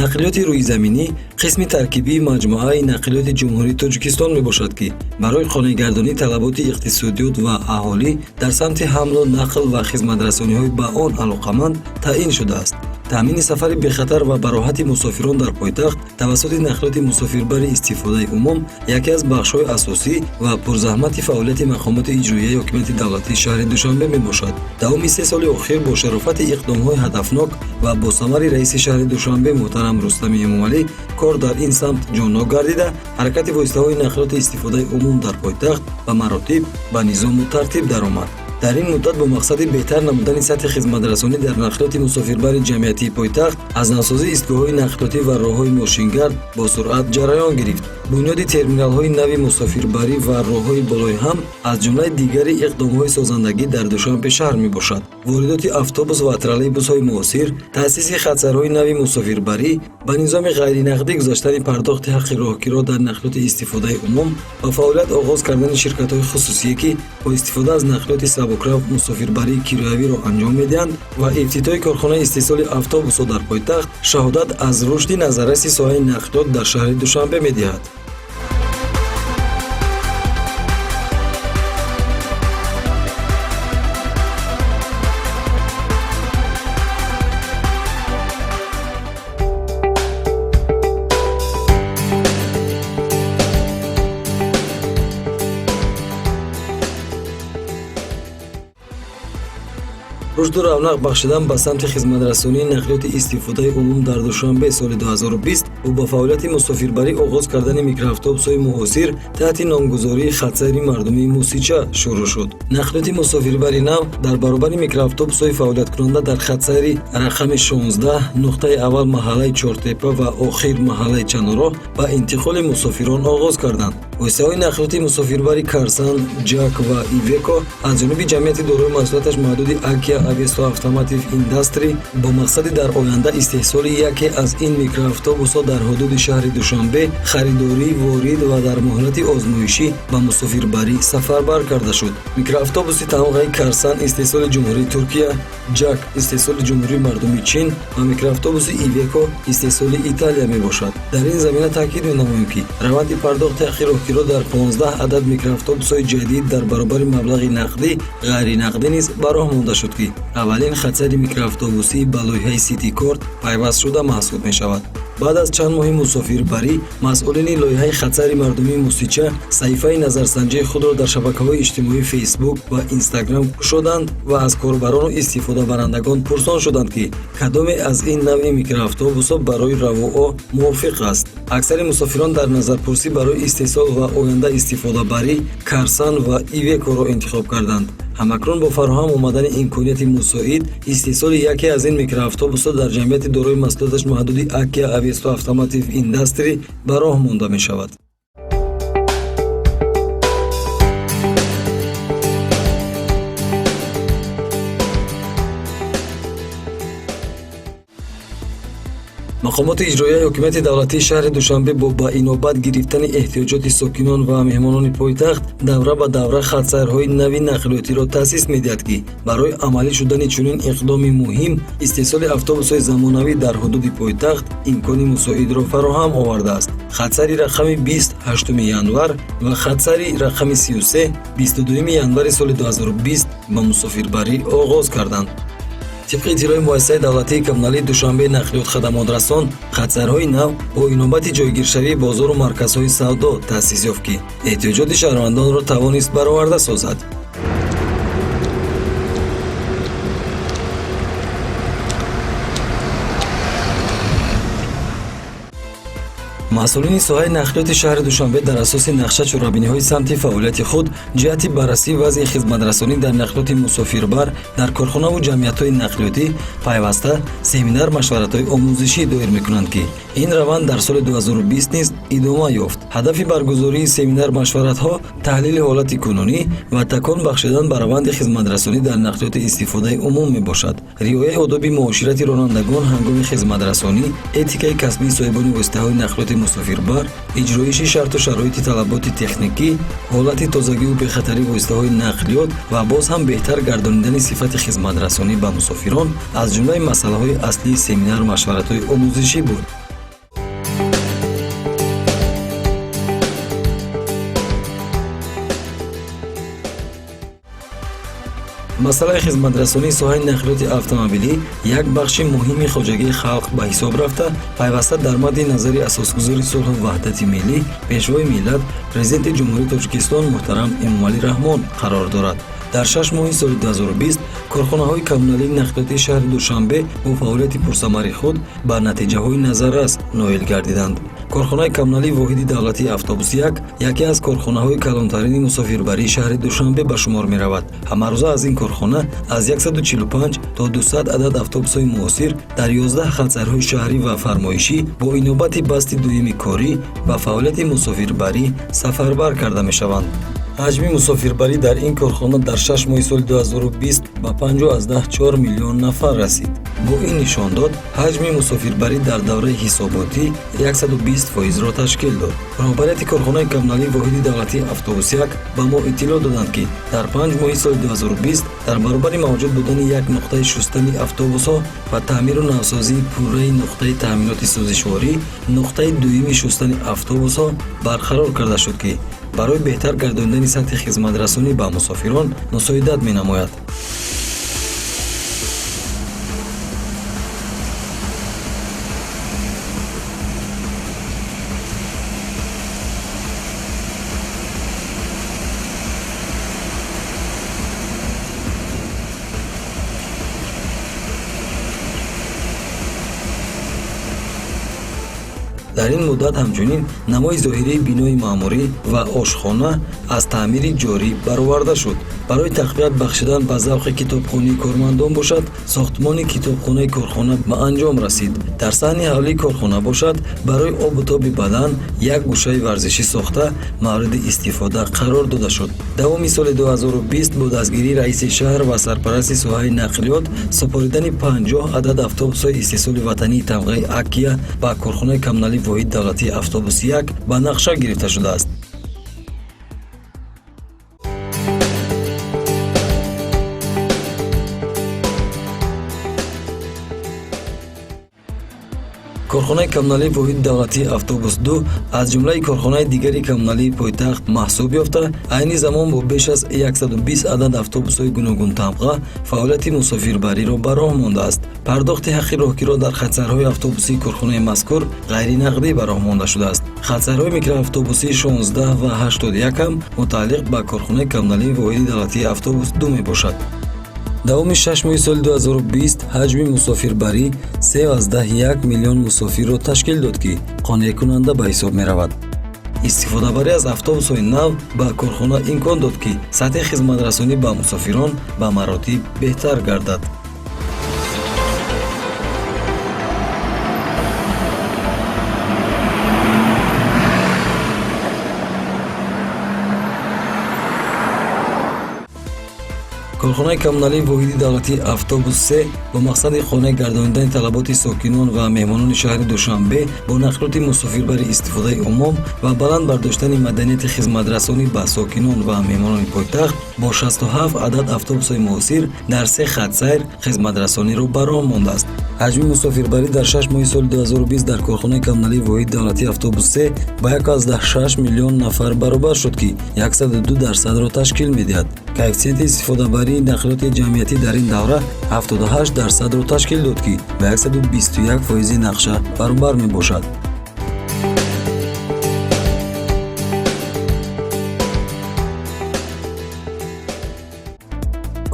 Нақлиёти рӯизаминӣ қисми таркибии маҷмӯаи нақлиёти Ҷумҳурии Тоҷикистон мебошад, ки барои қонеъгардонии талаботи иқтисодиёт ва аҳолӣ дар самти ҳамлу нақл ва хизматрасониҳои ба он алоқаманд таъин шудааст. Таъмини сафари бехатар ва бароҳати мусофирон дар пойтахт тавассути нақлиёти мусофирбари истифодаи умум яке аз бахшҳои асосӣ ва пурзаҳмати фаъолияти мақомоти иҷроияи ҳокимияти давлатии шаҳри Душанбе мебошад. Давоми 3 соли охир бо шарофати иқдомҳои ҳадафнок ва босамари раиси шаҳри Душанбе муҳтарам Рустами Эмомалӣ кор дар ин самт ҷоннок гардида, ҳаракати воситаҳои нақлиёти истифодаи умум дар пойтахт ба маротиб ба низому тартиб даромад. Дар ин муддат бо мақсади беҳтар намудани сатҳи хизматрасонӣ дар нақлиёти мусофирбари ҷамъиятии пойтахт аз навсозии истгоҳҳои нақлиётӣ ва роҳҳои мошингард бо суръат ҷараён гирифт. Бунёди терминалҳои нави мусофирбарӣ ва роҳҳои болои ҳам аз ҷумлаи дигари иқдомҳои созандагӣ дар Душанбе шаҳр мебошад. Воридоти автобус ва троллейбусҳои муосир, таъсиси хатсайрҳои нави мусофирбарӣ, ба низоми ғайринақдӣ гузаштани пардохти ҳаққи роҳкиро дар нақлиёти истифодаи умум ва фаъолият оғоз кардани ширкатҳои хусусие, ки бо истифода аз нақлиёти сабукрав мусофирбарии кироявиро анҷом медиҳанд, ва ифтитоҳи корхонаи истеҳсоли автобусҳо дар пойтахт шаҳодат аз рушди назарраси соҳаи нақлиёт дар шаҳри Душанбе медиҳад. Рушду равнақ бахшидан ба самти хизматрасонии нақлиёти истифодаи умум дар Душанбе соли 2020 бо ба фаъолияти мусофирбарӣ оғоз кардани микроавтобусҳои муосир таҳти номгузории хатсайри мардумии Мусича шурӯъ шуд. Нақлиёти мусофирбари нав дар баробари микроавтобусҳои фаъолияткунанда дар хатсайри рақами 16, нуқтаи аввал маҳаллаи Чортепа ва охир маҳаллаи Чанорроҳ, ба интиқоли мусофирон оғоз карданд. Воситаҳои нақлиёти мусофирбари Карсан, Ҷак ва Ивеко аз ҷониби ҷамъияти дорои масъулияташ маҳдуди Акия Авесто Автомотив Индастри бо мақсади дар оянда истеҳсоли яке аз ин микроавтобусҳо дар ҳудуди шаҳри Душанбе харидорӣ, ворид ва дар муҳлати озмоишӣ ба мусофирбарӣ сафарбар карда шуд. Микроавтобуси тамғаи Карсан истеҳсоли Ҷумҳурии Туркия, Ҷак истеҳсоли Ҷумҳурии Мардумии Чин ва микроавтобуси Ивеко истеҳсоли Италия мебошад. Дар ин замина таъкид менамоем, ки раванди пардохти ҳаққи роҳкиро дар 15 адад микроавтобусҳои ҷадид дар баробари маблағи нақдӣ ғайринақдӣ низ ба роҳ монда шуд, ки аввалин хатсайри микроавтобусӣ ба лоиҳаи Ситикорт пайвастшуда маҳсуб мешавад. Баъд аз чанд моҳи мусофирбарӣ масъулини лоиҳаи хатсайри мардумии Мусича саҳифаи назарсанҷии худро дар шабакаҳои иҷтимоии Фейсбук ва Инстаграм кушоданд ва аз корбарону истифодабарандагон пурсон шуданд, ки кадоме аз ин навъи микроавтобусҳо барои равуо мувофиқ аст. Аксари мусофирон дар назарпурсӣ барои истеҳсол ва оянда истифодабарӣ Карсан ва Ивекоро интихоб карданд. Ҳамакнун бо фароҳам омадани имконияти мусоид истеҳсоли яке аз ин микроавтобусҳо дар ҷамъияти дорои масъулияташ маҳдуди Акия Авесто Автомотив Индастри ба роҳ монда мешавад. Мақомоти иҷроияи ҳокимияти давлатии шаҳри Душанбе бо ба инобат гирифтани эҳтиёҷоти сокинон ва меҳмонони пойтахт давра ба давра хатсайрҳои нави нақлиётиро таъсис медиҳад, ки барои амалӣ шудани чунин иқдоми муҳим истеҳсоли автобусҳои замонавӣ дар ҳудуди пойтахт имкони мусоидро фароҳам овардааст. Хатсайри рақами 20 8 январ ва хатсайри рақами 33 22 январи соли 2020 ба мусофирбарӣ оғоз карданд. Тибқи иттилои муассисаи давлатии коммуналии Душанбе нақлиёт хадамотрасон, хатсайрҳои нав бо инобати ҷойгиршавии бозору марказҳои савдо таъсис ёфт, ки эҳтиёҷоти шаҳрвандонро тавонист бароварда созад. Масъулини соҳаи нақлиёти шаҳри Душанбе дар асоси нақша чорабиниҳои самти фаъолияти худ ҷиҳати баррасии вазъи хизматрасонӣ дар нақлиёти мусофирбар дар корхонаву ҷамъиятҳои нақлиётӣ пайваста семинар машваратҳои омӯзишӣ доир мекунанд, ки ин раванд дар соли 2020 низ идома ёфт. Ҳадафи баргузории семинар машваратҳо таҳлили ҳолати кунунӣ ва такон бахшидан ба раванди хизматрасонӣ дар нақлиёти истифодаи умум мебошад. Риояи одоби муоширати ронандагон ҳангоми хизматрасонӣ, этикаи касбии соҳибони воситаҳои нақлиёти мусофирбар, иҷроиши шарту шароити талаботи техникӣ, ҳолати тозагиву бехатарии воситаҳои нақлиёт ва боз ҳам беҳтар гардонидани сифати хизматрасонӣ ба мусофирон аз ҷумлаи масъалаҳои аслии семинар машваратҳои омӯзишӣ буд. Масъалаи хизматрасонии соҳаи нақлиёти автомобилӣ як бахши муҳими хоҷагии халқ ба ҳисоб рафта, пайваста дар мадди назари асосгузори сулҳу ваҳдати миллӣ, Пешвои миллат, Президенти Ҷумҳурии Тоҷикистон муҳтарам Эмомалӣ Раҳмон қарор дорад. Дар 6 моҳи соли 2020 корхонаҳои коммуналии нақлиётии шаҳри Душанбе бо фаъолияти пурсамари худ ба натиҷаҳои назаррас ноил гардиданд. Корхонаи коммуналии воҳиди давлатии автобус 1 яке аз корхонаҳои калонтарини мусофирбарии шаҳри Душанбе ба шумор меравад. Ҳамарӯза аз ин корхона аз 145 то 200 адад автобусҳои муосир дар 11 хатсайрҳои шаҳрӣ ва фармоишӣ бо инобати басти дуюми корӣ ба фаъолияти мусофирбарӣ сафарбар карда мешаванд. Ҳаҷми мусофирбарӣ дар ин корхона дар 6 моҳи соли 2020 ба 5,4 миллион нафар расид. Бо ин нишондод ҳаҷми мусофирбарӣ дар давраи ҳисоботӣ 120 фоизро ташкил дод. Роҳбарияти корхонаи коммуналии воҳиди давлатии автобус 1 ба мо иттилоъ доданд, ки дар 5 моҳи соли 2020 дар баробари мавҷуд будани як нуқтаи шустани автобусҳо ва таъмиру навсозии пурраи нуқтаи таъминоти сӯзишворӣ, нуқтаи дуюми шустани автобусҳо барқарор карда шуд, ки барои беҳтар гардонидани сатҳи хизматрасонӣ ба мусофирон мусоидат менамояд. Дар ин муддат ҳамчунин намои зоҳирии бинои маъмурӣ ва ошхона аз таъмири ҷорӣ бароварда шуд. Барои тақвият бахшидан ба завқи китобхонии кормандон бошад, сохтмони китобхонаи корхона ба анҷом расид. Дар саҳни ҳавлии корхона бошад, барои обу тоби бадан як гӯшаи варзишӣ сохта, мавриди истифода қарор дода шуд. Давоми соли 2020 бо дастгирии раиси шаҳр ва сарпарасти соҳаи нақлиёт супоридани 50 адад автобусҳои истеҳсоли ватании тамғаи Акия ба корхонаи коммуналии воҳиди давлатии автобус 1 ба нақша гирифта шудааст. Корхонаи коммуналии воҳиди давлатии автобус 2 аз ҷумлаи корхонаи дигари коммуналии пойтахт маҳсуб ёфта, айни замон бо беш аз 120 адад автобусҳои гуногунтамға фаъолияти мусофирбариро ба роҳ мондааст. Пардохти ҳаққи роҳкиро дар хатсайрҳои автобусии корхонаи мазкур ғайринақдӣ ба роҳ монда шудааст. Хатсайрҳои микроавтобусии 16 ва 81 ҳам мутааллиқ ба корхонаи коммуналии воҳиди давлатии автобус 2 мебошад. Давоми 6 моҳи соли 2020 ҳаҷми мусофирбарӣ 3,1 миллион мусофирро ташкил дод, ки қонеъкунанда ба ҳисоб меравад. Истифодабарӣ аз автобусҳои нав ба корхона имкон дод, ки сатҳи хизматрасонӣ ба мусофирон ба маротиб беҳтар гардад. Корхонаи коммуналии воҳиди давлатии автобус 3 бо мақсади қонеъ гардонидани талаботи сокинон ва меҳмонони шаҳри Душанбе бо нақлиёти мусофирбари истифодаи умум ва баланд бардоштани маданияти хизматрасонӣ ба сокинон ва меҳмонони пойтахт бо 67 адад автобусҳои муосир дар се хатсайр хизматрасониро ба роҳ мондааст. Ҳаҷми мусофирбарӣ дар 6 моҳи соли 2020 дар корхонаи коммуналии воҳиди давлатии автобус 3 ба 1,6 миллион нафар баробар шуд, ки 102 дарсадро ташкил медиҳад. Коэффитсиенти истифодабарии нақлиёти ҷамъиятӣ дар ин давра 78 дарсадро ташкил дод, ки ба 121 фоизи нақша баробар мебошад.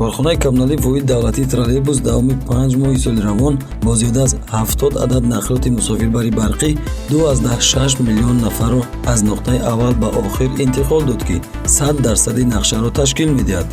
Корхонаи коммуналии воҳиди давлатии троллейбус давоми 5 моҳи соли равон бо зиёда аз 70 адад нақлиёти мусофирбари барқӣ 2,6 миллион нафарро аз нуқтаи аввал ба охир интиқол дод, ки 100 дарсади нақшаро ташкил медиҳад.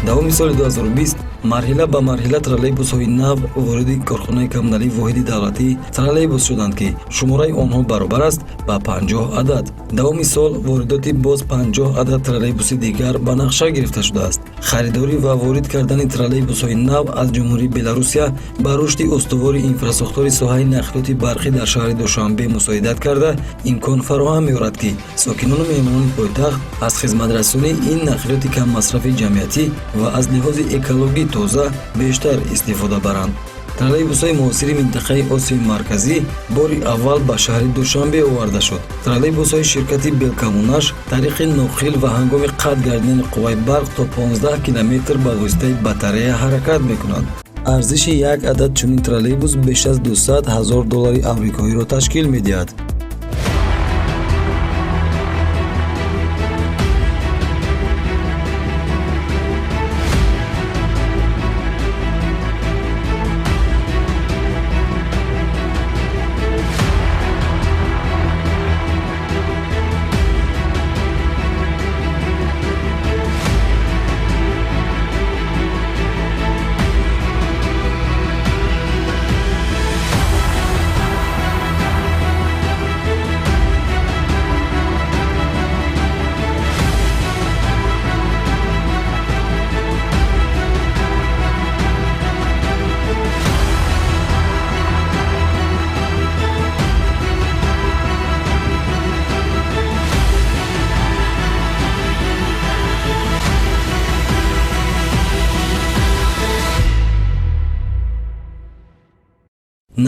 Давоми соли 2020 марҳила ба марҳила троллейбусҳои нав вориди корхонаи коммуналии воҳиди давлатии троллейбус шуданд, ки шумораи онҳо баробар аст ба 50 адад. Давоми сол воридоти боз 50 адад троллейбуси дигар ба нақша гирифта шудааст. Харидорӣ ва ворид кардани троллейбусҳои нав аз Ҷумҳурии Беларусия ба рушди устувори инфрасохтори соҳаи нақлиёти барқӣ дар шаҳри Душанбе мусоидат карда, имкон фароҳам меорад, ки сокинону меҳмонони пойтахт аз хизматрасонии ин нақлиёти каммасрафи ҷамъиятӣ ва аз лиҳози экологӣ тоза бештар истифода баранд. Троллейбусҳои муосири минтақаи Осиёи Марказӣ бори аввал ба шаҳри Душанбе оварда шуд. Троллейбусҳои ширкати Белкоммунмаш тариқи ноқил ва ҳангоми қатъ гардидани қувваи барқ то 15 километр ба воситаи батарея ҳаракат мекунанд. Арзиши як адад чунин троллейбус беш аз 200 ҳазор доллари амрикоиро ташкил медиҳад.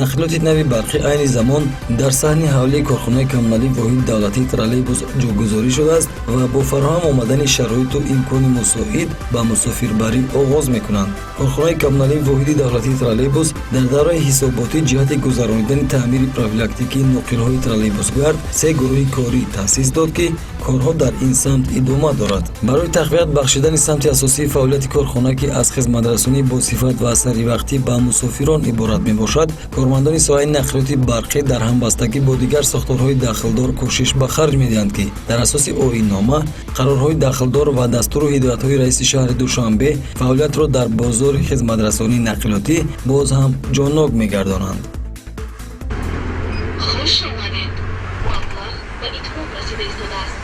Нақлиёти нави барқӣ айни замон дар саҳни ҳавлии корхонаи коммуналии воҳиди давлатии троллейбус ҷойгузорӣ шудааст ва бо фароҳам омадани шароиту имкони мусоид ба мусофирбарӣ оғоз мекунанд. Корхонаи коммуналии воҳиди давлатии троллейбус дар давраи ҳисоботӣ ҷиҳати гузаронидани таъмири профилактикии ноқилҳои троллейбусгард се гурӯҳи корӣ таъсис дод, ки корҳо дар ин самт идома дорад. Барои тақвият бахшидани самти асосии фаъолияти корхона, ки аз хизматрасонии босифат ва саривақтӣ ба мусофирон иборат мебошад, кормандони соҳаи нақлиёти барқӣ дар ҳамбастагӣ бо дигар сохторҳои дахлдор кӯшиш ба харҷ медиҳанд, ки дар асоси оиннома, қарорҳои дахлдор ва дастуру ҳидоятҳои раиси шаҳри Душанбе фаъолиятро дар бозори хизматрасонии нақлиётӣ боз ҳам ҷоннок мегардонанд. Хуш омадед. Маблағ ба итмом расида истодааст.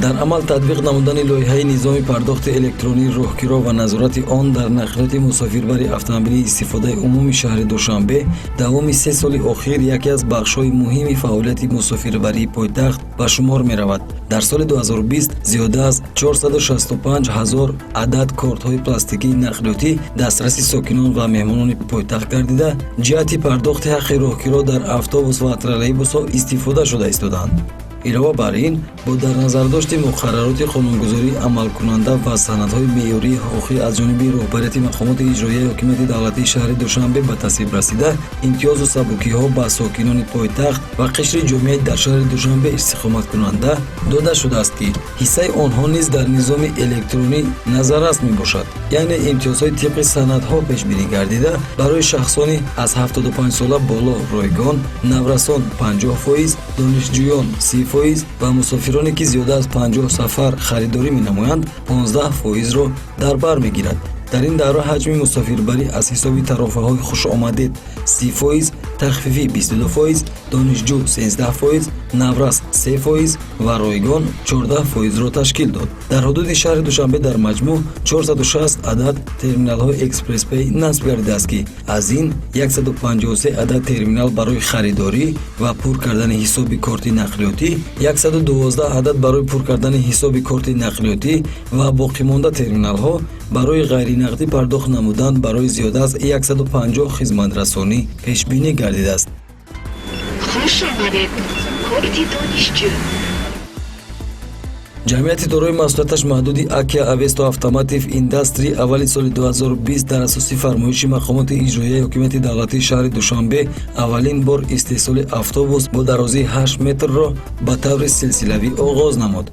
Дар амал татбиқ намудани лоиҳаи низоми пардохти электронии роҳкиро ва назорати он дар нақлиёти мусофирбари автомобилии истифодаи умуми шаҳри Душанбе давоми 3 соли охир яке аз бахшҳои муҳими фаъолияти мусофирбарии пойтахт ба шумор меравад. Дар соли 2020 зиёда аз 465 ҳазор адад кортҳои пластикии нақлиётӣ дастраси сокинон ва меҳмонони пойтахт гардида, ҷиҳати пардохти ҳаққи роҳкиро дар автобус ва троллейбусҳо истифода шуда истодаанд. Илова бар ин, бо дар назардошти муқаррароти қонунгузории амалкунанда ва санадҳои меъёрии ҳуқуқӣ аз ҷониби роҳбарияти мақомоти иҷроияи ҳокимияти давлатии шаҳри Душанбе ба тасвиб расида, имтиёзу сабукиҳо ба сокинони пойтахт ва қишри ҷомеаи дар шаҳри Душанбе истиқоматкунанда дода шудааст, ки ҳиссаи онҳо низ дар низоми электронӣ назаррас мебошад. Яъне имтиёзҳои тибқи санадҳо пешбинӣ гардида барои шахсони аз 75 сола боло ройгон, наврасон 50%, донишҷӯён 30% ва мусофироне, ки зиёда аз 50 сафар харидорӣ менамоянд, 15 фоизро дар бар мегирад. Дар ин давра ҳаҷми мусофирбарӣ аз ҳисоби тарофаҳои хушомадед 30%, тахфифӣ 22%, донишҷӯ 13%, наврас 3% ва ройгон 14 фоизро ташкил дод. Дар ҳудуди шаҳри Душанбе дар маҷмӯъ 460 адад терминалҳои Экспресспей насб гардидааст, ки аз ин 153 адад терминал барои харидорӣ ва пур кардани ҳисоби корти нақлиётӣ, 112 адад барои пур кардани ҳисоби корти нақлиётӣ ва боқимонда терминалҳо барои ғайринақдӣ пардохт намудан барои зиёда аз 150 хизматрасонӣ пешбинӣ гардидааст. Хуш омадед. Корти донишҷӯ. Ҷамъияти дорои масъулияташ маҳдуди Акия Авесто Автомотив Индастри аввали соли 2020 дар асоси фармоиши мақомоти иҷроияи ҳокимияти давлатии шаҳри Душанбе аввалин бор истеҳсоли автобус бо дарозии 8 метрро ба таври силсилавӣ оғоз намуд.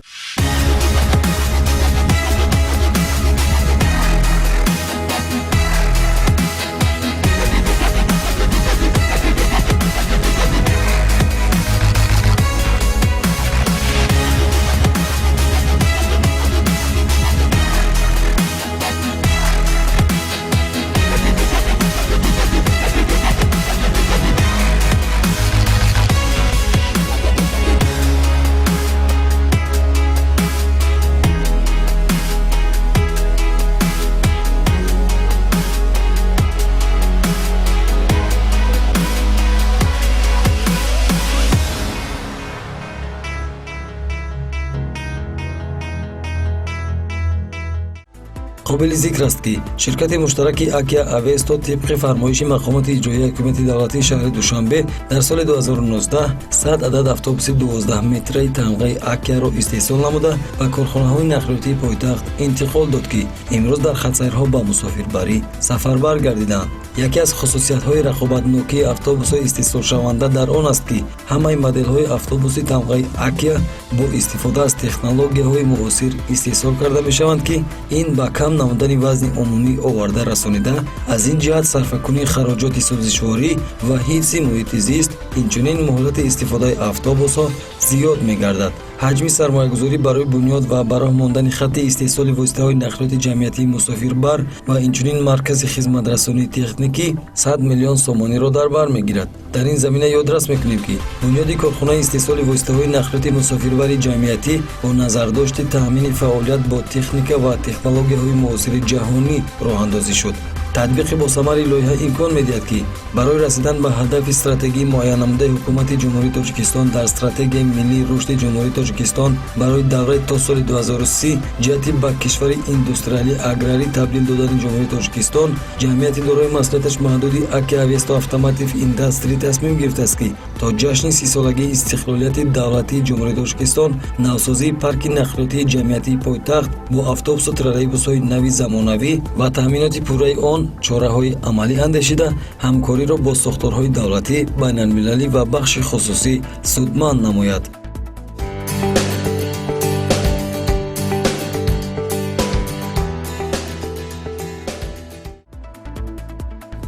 Қобили зикр аст, ки ширкати муштараки Акия Авесто тибқи фармоиши мақомоти иҷроияи ҳокимияти давлатии шаҳри Душанбе дар соли 2019 100 адад автобуси 12 метраи тамғаи Акияро истеҳсол намуда, ба корхонаҳои нақлиётии пойтахт интиқол дод, ки имрӯз дар хатсайрҳо ба мусофирбарӣ сафарбар гардиданд. Яке аз хусусиятҳои рақобатнокии автобусҳои истеҳсолшаванда дар он аст, ки ҳамаи моделҳои автобуси тамғаи Акия бо истифода аз технологияҳои муосир истеҳсол карда мешаванд, ки ин ба кам намудани вазни умумӣ оварда расонида, аз ин ҷиҳат сарфакунии хароҷоти сӯзишворӣ ва ҳифзи муҳити зист, инчунин муҳлати истифодаи автобусҳо зиёд мегардад. Ҳаҷми сармоягузорӣ барои бунёд ва ба роҳ мондани хатти истеҳсоли воситаҳои нақлиёти ҷамъиятии мусофирбар ва инчунин маркази хизматрасонии техникӣ 100 миллион сомониро дар бар мегирад. Дар ин замина ёдрас мекунем, ки бунёди корхонаи истеҳсоли воситаҳои нақлиёти мусофирбари ҷамъиятӣ бо назардошти таъмини фаъолият бо техника ва технологияҳои муосири ҷаҳонӣ роҳандозӣ шуд. Татбиқи босамари лоиҳа имкон медиҳад, ки барои расидан ба ҳадафи стратегии муайяннамудаи Ҳукумати Ҷумҳурии Тоҷикистон дар Стратегияи миллии рушди Ҷумҳурии Тоҷикистон барои давраи то соли 2030 ҷиҳати ба кишвари индустриалӣ аграрӣ табдил додани Ҷумҳурии Тоҷикистон, ҷамъияти дорои масъулияташ маҳдуди Аки Авесто Автомотив Индастри тасмим гирифтааст, ки то ҷашни 30-солагии истиқлолияти давлатии Ҷумҳурии Тоҷикистон навсозии парки нақлиётии ҷамъиятии пойтахт бо автобусу троллейбусҳои нави замонавӣ ва таъминоти пурраи он чораҳои амалӣ андешида, ҳамкориро бо сохторҳои давлатӣ, байналмилалӣ ва бахши хусусӣ судманд намояд.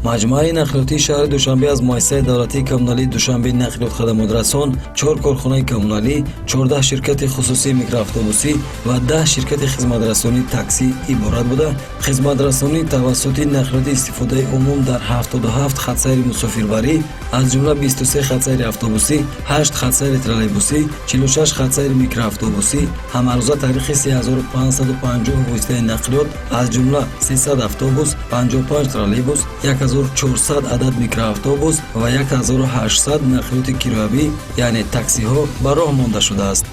Маҷмӯаи нақлиётии шаҳри Душанбе аз муассисаи давлатии коммуналии Душанбе нақлиёт хадамотрасон, чор корхонаи коммуналӣ, 14 ширкати хусусии микроавтобусӣ ва 10 ширкати хизматрасонии таксӣ иборат буда, хизматрасонӣ тавассути нақлиёти истифодаи умум дар 77 хатсайри мусофирбарӣ, аз ҷумла 23 хатсайри автобусӣ, 8 хатсайри троллейбусӣ, 46 хатсайри микроавтобусӣ, ҳамарӯза таърихи 3550 воситаи нақлиёт, аз ҷумла 300 автобус, 55 троллейбус, 1400 адад микроавтобус ва 1800 нақлиёти кироявӣ, яъне таксиҳо ба роҳ монда шудааст.